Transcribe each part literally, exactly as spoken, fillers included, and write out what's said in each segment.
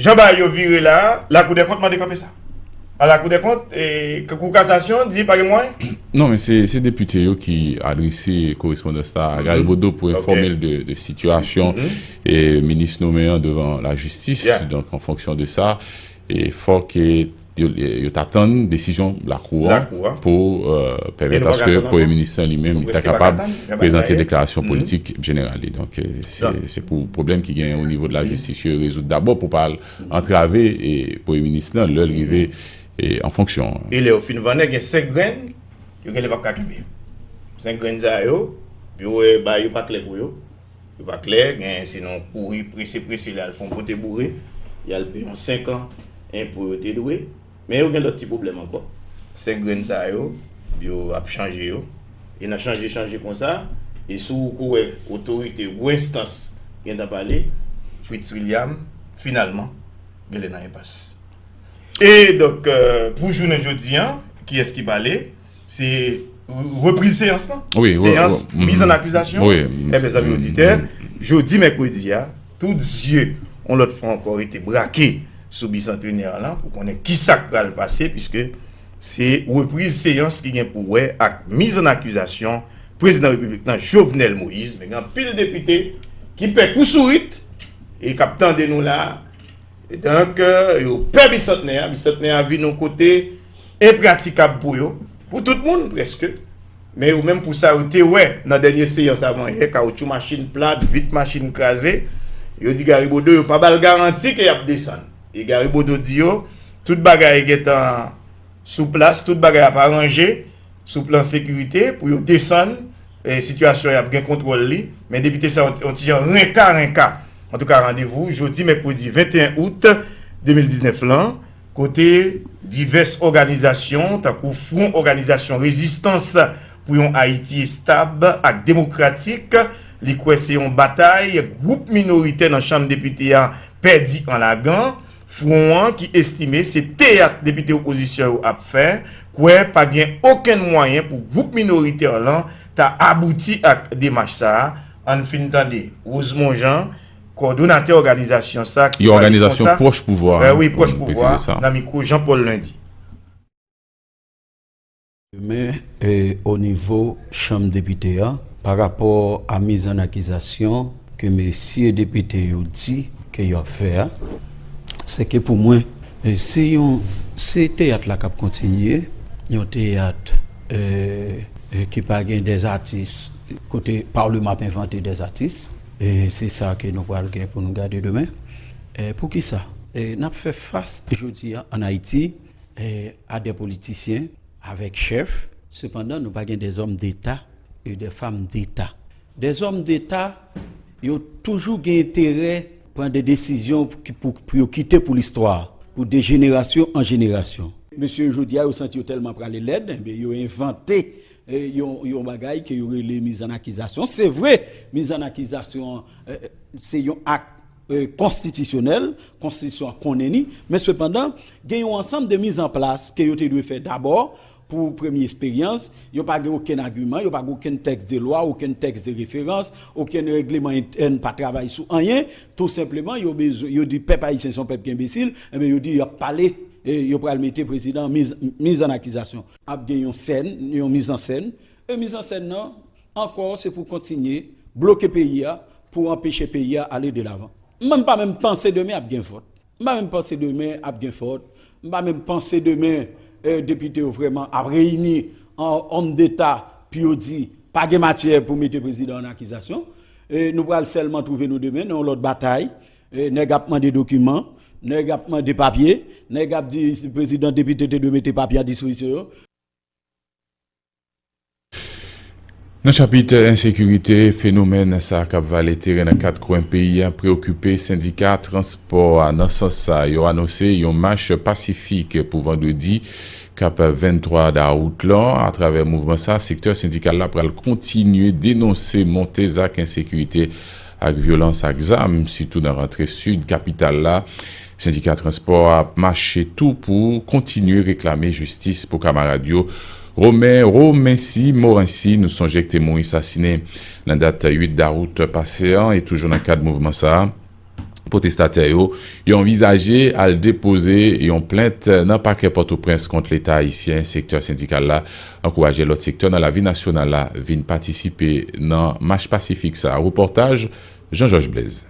Jan bagay yo vire la, Lakou dè kont mande kanpe sa. A Lakou dè kont, e, Kou kasasyon di pa gen mwayen. Non, men se, se depite yo ki adrese korespondans la a Gary Bodeau pou enfòme l de, de sitiyasyon e minis nonmen an devan lajistis. Donk, an fonksyon de sa, e fòk e, yo, yo t atann desizyon Lakou an pou e, pèmèt aske premye minis lan li menm li ta kapab prezante deklarasyon politik jeneral li. Donk, e, se, se pou pwoblèm ki genyen o nivo de lajistis yo rezoud dabò pou pa al antrave e, premye minis lan lè l rive e, an fonksyon. E lè yo fin vannen, gen senk grenn, yo genlè p ap ka kenbe. Senk grenn sa yo, yo wè bagay yo pa klè pou yo. Yo pa klè, gen se nan kouri prese prese, y al fè yon pote boure, y al peye yon senk an enpo yo te dwe. Men yo gen lòt ti pwoblèm ankò. Senk grenn sa yo, yo ap chanje yo. E nan chanje chanje konsa, e si w ko wè otorite gwo enstans gentan pale, Fritz William, finalman, genlè nan enpas. E donk, e, pou jounen jodi a, kiyès ki pale? Se repriz seyans lan? Wi, wi, seyans, wi, miz an akizasyon. Wi. Ebyen, zanmi oditè, jodi mèkredi a, tout zye, yon lòt fwa ankò, rete brake sou Bisantenè lan pou konnen kisa k pral pase, piske se repriz seyans ki gen pou wè ak miz an akizasyon prezidan repiblik lan, Jovenel Moïse. Men gen anpil depite ki pè kou sourit e k ap tande nou la a. E donk, e, yo pè Bisantnè a. Bisantnè a vin yon kote enpratikab pou yo, pou tout moun prèske. Men yo menm pou sa yo te wè nan dènye seyans avan yè, kawotchou machin plat, vit machin kraze, yo di Gary Bodeau yo pa ba l garanti ke y ap desann. E Gary Bodeau di yo, tout bagay gentan sou plas, tout bagay ap aranje sou plan sekirite pou yo desann, e, sitiyasyon y ap gen kontwòl li. Men depite sa yon, yon ti jan renka, renka. Antouka, randevou jodi mèkredi venteyen out de mil diznèf lan, kote divès òganizasyon, tankou Fwon Òganizasyon Rezistans pou yon Ayiti Estab ak Demokratik, li kwè se yon batay gwoup minoritè nan Chanm Depite a pèdi an lagan. Fwon an, ki estime se teyat depite opozisyon yo ap fè, kwè pa gen okenn mwayen pou gwoup minoritè lan ta abouti ak demach sa a. Ann fin tande Rosemond Jean, kòdonatè òganizasyon sa, ki pale konsa. Yon òganizasyon pwòch pouvwa, wi, pwòch pouvwa, nan mikwo Jean Paul Lundi. Demen, e, o nivo Chanm Depite a, pa rapò a miz an akizasyon ke mesye depite yo di ke y ap fè a, se ke pou mwen, e, se yon, se teyat la k ap kontinye, yon teyat, e, e, ki pa gen dèzatis, kote palman ap envante dèzatis. E se sa ke nou pral gen pou nou gade demen. E poukisa? E n ap fè fas jodi a ann Ayiti, e, a dè politisyen avèk chèf, sepandan, nou pa gen dè zòm deta e dè fanm deta. Dè zòm deta, yo toujou gen enterè pran dè desizyon pou, pou, pou yo kite pou listwa, pou de jenerasyon an jenerasyon. Mesye yo jodi a, yo santi yo tèlman prale lèd, enben, yo envante, e, yon, yon bagay ke yo rele miz an akizasyon. Se vre, miz an akizasyon, e, se yon ak, e, konstitisyonèl, konstitisyon an konnen ni, men sepandan, gen yon ansanm de miz an plas ke yo te dwe fè dabò pou premye esperyans, yo pa gen okenn agiman, yo pa gen okenn tèks de lwa, okenn tèks de referans, okenn règleman entèn pa travay sou anyen, tou senpleman, yo bezwen, yo di pèp ayisyen se yon pèp ki enbesil, enben, yo di y ap pale, e yo pral mete prezidan an miz, miz an akizasyon. Ap gen yon sèn, yon mizansèn, e mizansèn nan, ankò, se pou kontinye bloke peyi a, pou anpeche peyi a ale de lavan. M pa menm panse demen ap gen vòt. M pa menm panse demen ap gen vòt. M pa menm panse demen, e, depite yo vrèman ap reyini an òm deta pou yo di pa gen matyè pou mete prezidan an akizasyon. E, nou pral sèlman twouve nou demen nan yon lòt batay. E, nèg ap mande dokiman, nèg ap mande papye, nèg ap di prezidan, depite te dwe mete papye a dispozisyon yo. Nan chapit ensekirite, fenomèn sa k ap vale teren nan kat kwen peyi a preokipe sendika transpò a. Nan sans sa, yo anonse yon mach pasifik pou vandredi k ap venntwa dawout lan. Atravè mouvman sa, sektè sendikal la pral kontinye denonse monte zak ensekirite ak vyolans ak zam, sitou nan rantre sid kapital la. Sendika transpò a ap mache tou pou kontinye reklame jistis pou kamarad yo. Romen Romensi Morensi, nou sonje, ki te mouri sasinen nan dat uit dawout pase an, e toujou nan kad mouvman sa a, Pwotestatè yo, yo anvizaje al depoze yon plent nan pakè Pòtoprens kont Leta ayisyen. Sektè sendikal la ankouraje lòt sektè nan lavi nasyonal la vin patisipe nan mach pasifik sa a. Repòtaj Jean Georges Blaise.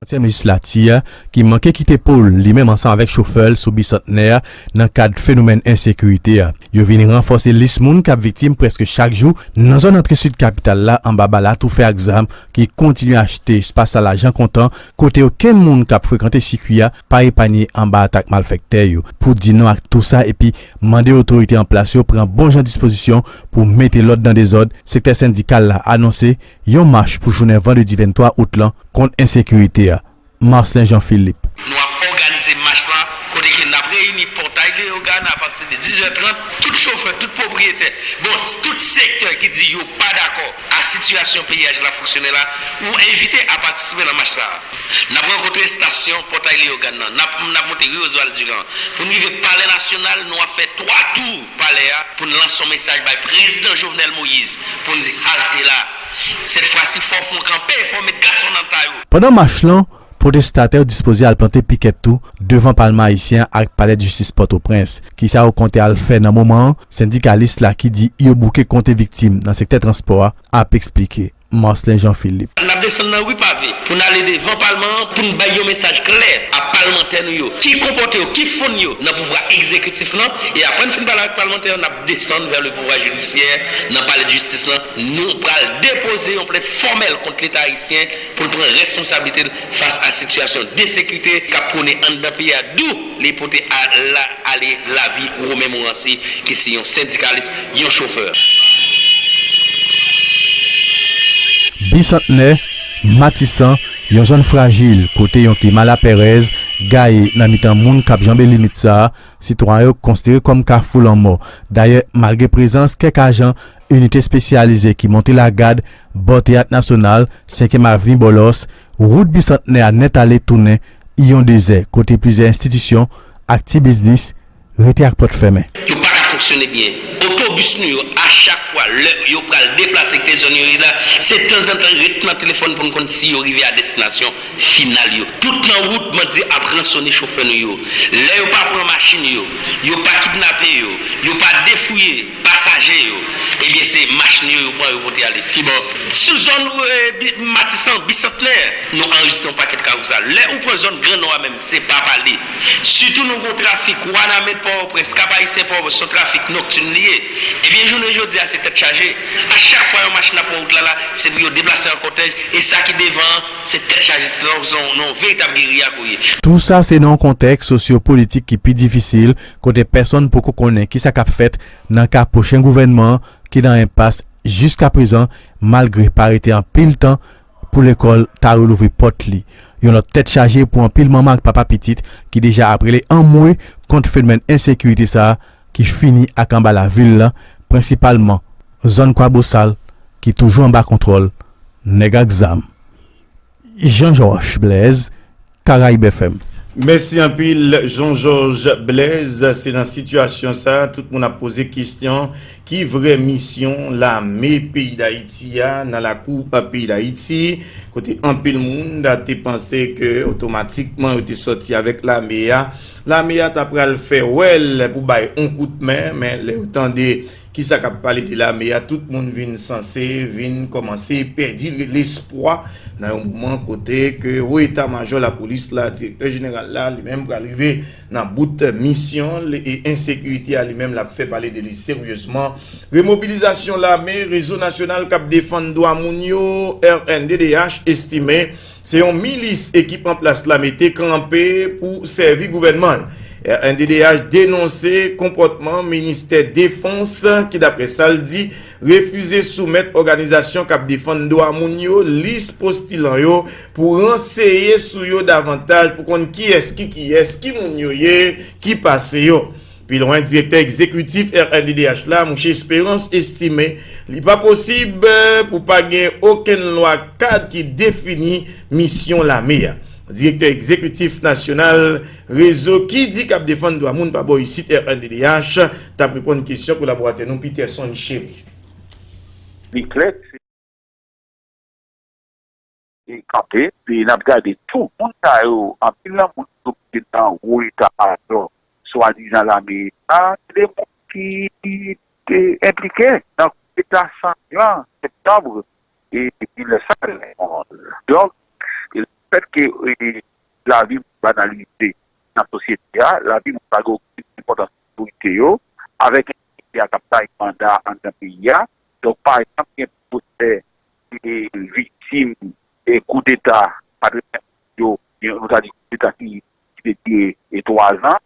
Ansyen lejislati a, ki manke kite po l, li menm ansanm avèk chofè l sou bisantnè a, nan kad fenomèn ensekirite a. Yo vin ranfòse lis moun k ap viktim prèske chak jou nan zòn antre sid kapital la, anba bal atoufè ak zam ki kontinye achte espas a lajan kontan, kote okenn moun k ap frekante sikui a pa epanye anba atak malfèktè yo. Pou di non ak tou sa epi mande otorite an plas yo pran bon jan dispozisyon pou mete lòd nan dezòd, sektè sendikal la anonse yon mach pou jounen vandredi venntwa out lan kont ensekirite a. Marcelin Jean Philippe. Nou ap òganize mach la, kote ke n ap reyini Pòtay Leyogàn apati de diz è trant. Tout chofè, tout pwopriyetè, bon, tout sektè ki di yo pa dakò a sitiyasyon peyi a jan l ap fonksyone la, ou envite a patisipe nan mach sa a. N ap rankontre estasyon Pòtay Leyogàn nan, n ap, n ap monte ri Oswald Durand. Pou n rive Palè Nasyonal, nou ap fè twa tou palè a pou n lanse yon mesaj bay Prezidan Jovenel Moïse pou n di halte la. Sèt fwa si, fò w fè yon kanpe, fò w met gason nan ta yo. Pandan mach lan, pwotestatè yo dispoze al plante pikèt tou devan Palman ayisyen an ak Palè Jistis Pòtoprens. Kisa yo konte al fè nan moman an? Sendikalis la ki di yo bouke konte viktim nan sektè transpò a ap eksplike. Marcelin Jean Philippe. N ap desann nan ri pave pou n ale devan Palman an, pou n bay yon mesaj klè a palmantè nou yo, ki konpòte yo, ki fonn yo nan pouvwa egzekitif lan, e apre n fin pale ak palmantè yo, n ap desann vè le pouvwa jidisyè, nan palè jistis lan. Nou pral depoze yon plent fòmèl kont Leta ayisyen pou l pran responsablite l fas a sitiyasyon de sekirite k ap pwone anndan peyi a, dou li pote a la, ale lavi Romain Morancy, ki se yon sendikalis, yon chofè. Bisantnè, Matisan, yon zòn frajil kote yon klima lapèrèz gaye nan mitan moun k ap janbe limit sa a, sitwayen yo konsidere kòm kafou lanmò. Dayè, malgre prezans kèk ajan inite espesyalize ki monte lagad bò Teyat Nasyonal, Senkyèm Avni Bòlòs, wout Bisantnè a nèt ale tounen yon dezè, kote plizyè enstitisyon, ak ti biznis rete ak pòt fèmen. Yo pa ka fonksyone byen. Otobis nou yo, a chak fwa, lè yo pral deplase kite zòn yo ye la, se tanzantan ret nan telefòn pou n konn si yo rive a destinasyon final yo. Tout nan wout, bandi ap ransone chofè nou yo. Lè yo pa pran machin yo, yo pa kidnape yo, yo pa defouye pasaje yo, ebyen, se machin yo, yo pran, yo pote ale. Kibò? Sou zòn, eh, Bi-, Matisan, Bisantnè, nou anrejistre yon pakèt ka konsa. Lè ou pran zòn Gran Nò a menm, se pa pale. Sitou nou gon trafik Wanament Pòtoprens, Kap Ayisyen Pòtoprens, se yon trafik noktin li ye. Ebyen, jounen jodi a, se tèt chaje. A chak fwa yon machin ap pran wout la la, se pou yo deplase an kòtèj, e sa ki devan an, se tèt chaje, se nan, nan, nan yon veritab geriya ke w ye. Tou sa se nan yon kontèks sosyopolitik ki pi difisil, kote pèsonn poko konnen kisa k ap fèt nan ka pwochen gouvènman an ki nan enpas jiskaprezan, malgre pa rete anpil tan pou lekòl ta relouvri pòt li. Yon lòt tèt chaje pou anpil manman ak papa pitit ki deja ap rele anmwe kont fenomèn ensekirite sa a ki fini ak anba lavil la, prensipalman zòn Kwabosal ki toujou anba kontwòl nèg ak zam. Jean Georges Blaise, Caraïbes F M. Mèsi anpil, Jean Georges Blaise. Se nan sitiyasyon sa a, tout moun ap poze kesyon, ki vrè misyon lame peyi Dayiti a nan lakou, a, peyi Dayiti, kote anpil moun ta te panse ke otomatikman yo te sòti avèk lame a. Lame a ta pral fè wèl pou bay on kout men, men lè yo tande kisa k ap pale de lame a, tout moun vin sanse, vin kòmanse pèdi lespwa nan yon moman kote ke wo eta majò lapolis la, direktè jeneral la, li menm pral rive nan bout misyon l e ensekirite a li menm l ap fè pale de li seryezman. Remobilizasyon lame, Rezo Nasyonal k ap Defann Dwa Moun yo, R N D D H, estime se yon milis ekip an plas la mete kanpe pou sèvi gouvènman l. R N D D H denonse konpòtman Ministè Defans ki, daprè sa l di, refize soumèt òganizasyon k ap defann dwa moun yo lis postilan yo pou ranseye sou yo davantaj, pou konn kiyès ki kiyès, ki moun yo ye, ki pase yo. Pi lwen, direktè egzekitif R N D D H la, Mouche Espérance, estime li pa posib, eh, pou pa gen okenn lwa kad ki defini misyon lame a. Direktè egzekitif nasyonal Rezo ki di k ap defann dwa moun pa bò isit, R N D D H, t ap reponn kesyon kolaboratè nou Peterson Chéry. Li klè ke se e kanpe, e n ap gade tou, moun sa yo, anpil nan moun yo ki te nan wo eta majò swadizan lame a, se de moun ki te enplike nan koudeta sanglan septanm e mil nèf san katrevenonz. Donk, lefètke, e, lavi moun banalize nan sosyete a, lavi moun pa gen okenn enpòtans pou otorite yo, avèk ensekirite a k ap taye manda anndan peyi a. Donk, pa egzanp, gen pwosè, e, viktim, e, koudeta katreven yo, nou ta di koudeta ki, ki te dire, e, twa zan.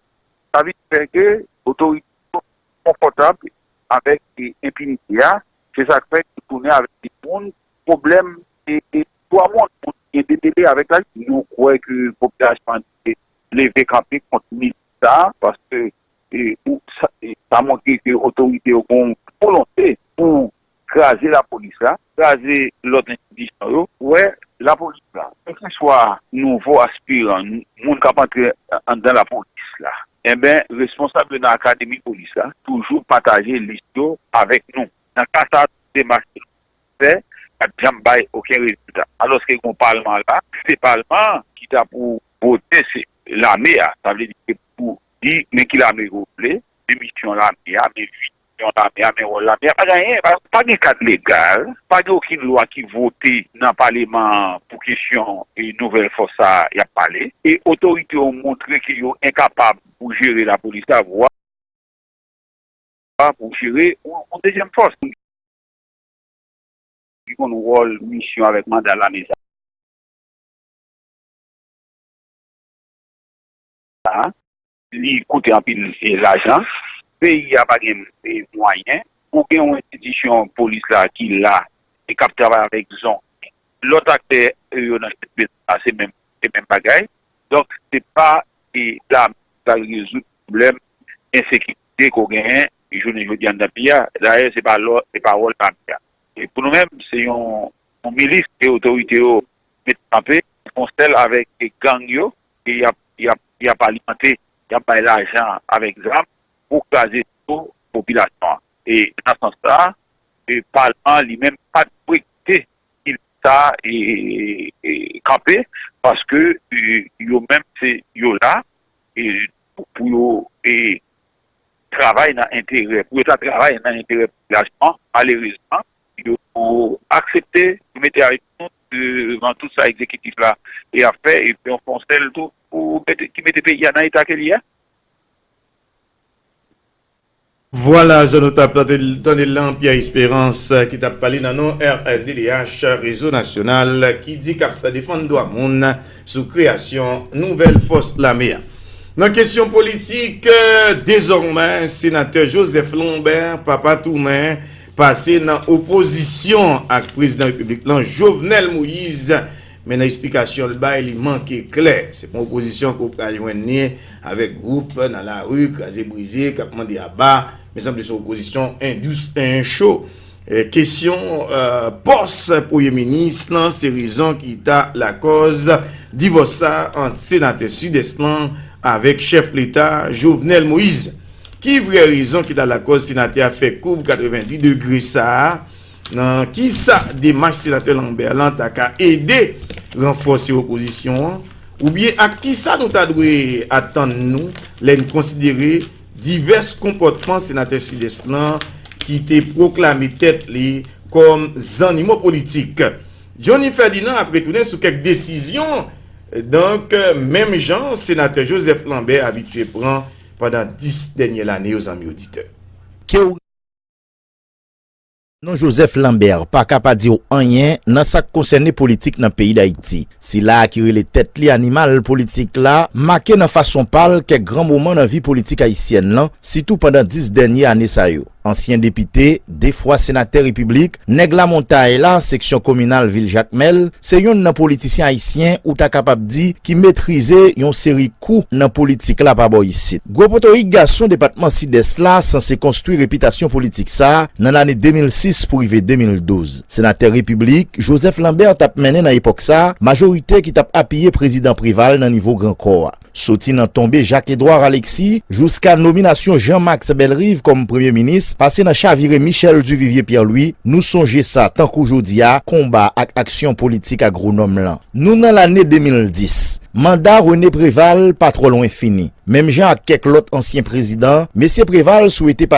Sa vin fè ke otorite yo konfòtab avèk, e, enpinite a. Se sa k fè ke tounen avèk de moun, pwoblèm, e, e, dwa moun, moun gen de mele avèk la. Nou kwè ke popilasyon an dwe leve kanpe kont milis sa, paske, e, ou, sa, e, sa montre ke otorite yo gen yon volonte pou kraze lapolis la, kraze lòt enstitisyon yo. Wè, lapolis la, kèlkeswa nouvo aspiran, moun k ap antre anndan lapolis la, enben, responsab yo nan akademi polis la toujou pataje lis yo avèk nou. Nan ka sa a, tout demach ke nou fè pa t janm bay okenn rezilta. Alòske gen yon palman la, se palman an ki ta pou vote, se lame a. Sa vle di ke pou di, men ki lame ke w vle, men misyon lame a, men vizyon lame a, men wòl lame a, pa gen anyen, pa, pa gen kad legal, pa gen okenn lwa ki vote nan paleman an pou kesyon, e, nouvèl fòs sa a y ap pale. E otorite yo montre ke yo enkapab pou jere lapolis la, vwa pou jere yon, yon dezyèm fòs ki konn wòl, misyon avèk manda lame sa a. Li koute anpil, e, lajan. Peyi a pa gen, e, mwayen. Ou gen yon enstitisyon polis la ki la e k ap travay avèk zòn. Lòt aktè, e, yo nan chèf peyi a, se menm, se menm bagay. Donk, se pa, e, lame k pral rezoud pwoblèm ensekirite ke w genyen jounen jodi a anndan peyi a. Dayè, se pa lò, se pa wòl lame a. E pou nou menm, se yon, yon milis ke otorite yo mete kanpe, fè yon sèl avèk gang yo, e y ap, y ap, y ap alimante, y ap bay lajan avèk zam pou kraze tou popilasyon an. E nan sans sa, e palman an li menm pa t dwe kite milis sa, e, e, kanpe, paske, e, yo menm se yo la, e, pou, pou yo, e, travay nan enterè, pou yo ta travay nan enterè popilasyon an, malerezman, yo aksepte pou mete ajenou devan tout sa egzekitif la e ap fè, epi yon fon sèl tou pou mete, ki mete peyi a nan eta ke li ye a. Vwala, jan nou t ap tande, tande l lan, Pierre Espérance, ki t ap pale nan non R N D D H, Rezo Nasyonal, ki di k ap defann dwa moun sou kreyasyon nouvèl fòs lame a. Nan kesyon politik, dezòmè, senatè Joseph Lambert, papa tounen, pase nan opozisyon ak prezidan repiblik lan, Jovenel Moïse, men nan eksplikasyon l bay, li manke klè. Se pa yon opozisyon ke w pral jwenn li avèk gwoup nan lari, kraze brize, k ap mande aba, men sanble se yon opozisyon endous, en cho. E, kesyon, e, pòs premye minis lan, se rezon ki ta lakòz divòs sa ant senatè Sidès lan avèk chèf leta Jovenel Moïse. Ki vrè rezon ki ta lakòz senatè a fè koub katrevendi degre sa a? Nan kisa demach senatè Lambert lan ta ka ede ranfòse opozisyon an? Oubyen ak kisa nou ta dwe atann nou lè n konsidere divès konpòtman senatè Sidès lan ki te pwoklame tèt li kòm zannimo politik? Johnny Ferdinand ap retounen sou kèk desizyon, donk, menm jan senatè Joseph Lambert abitye pran pandan dis dènye lane yo, zanmi oditè. Ke w Non Joseph Lambert pa ka pa di w anyen nan sa k konsène politik nan peyi Dayiti. Sila a ki rele tèt li animal politik la make nan fason pa l kèk gran moman nan vi politik ayisyèn lan, sitou pandan dis dènye ane sa yo. Ansyen depite, de fwa senatè repiblik, nèg Lamontay la, seksyon kominal vil Jakmèl, se yonn nan politisyen ayisyen ou ta kapab di ki metrize yon seri kou nan politik la pa bò isit. Gwo potorik gason depatman Sidès la sanse konstwi repitasyon politik sa a nan lane de mil sis pou rive de mil douz. Senatè repiblik, Joseph Lambert t ap mennen nan epòk sa a majorite ki t ap apiye prezidan Préval nan nivo Gran Kò a. Soti nan tonbe Jacques Edouard Alexis jouska nominasyon Jean Max Bellerive kòm premye minis, pase nan chavire Michel Duvivier Pierre Louis, nou sonje sa tankou jodi a, konba ak aksyon politik agwonòm lan. Nou nan lane de mil dis. Manda René Préval pa twò lwen fini. Menm jan ak kèk lòt ansyen prezidan, mesye Préval swete pase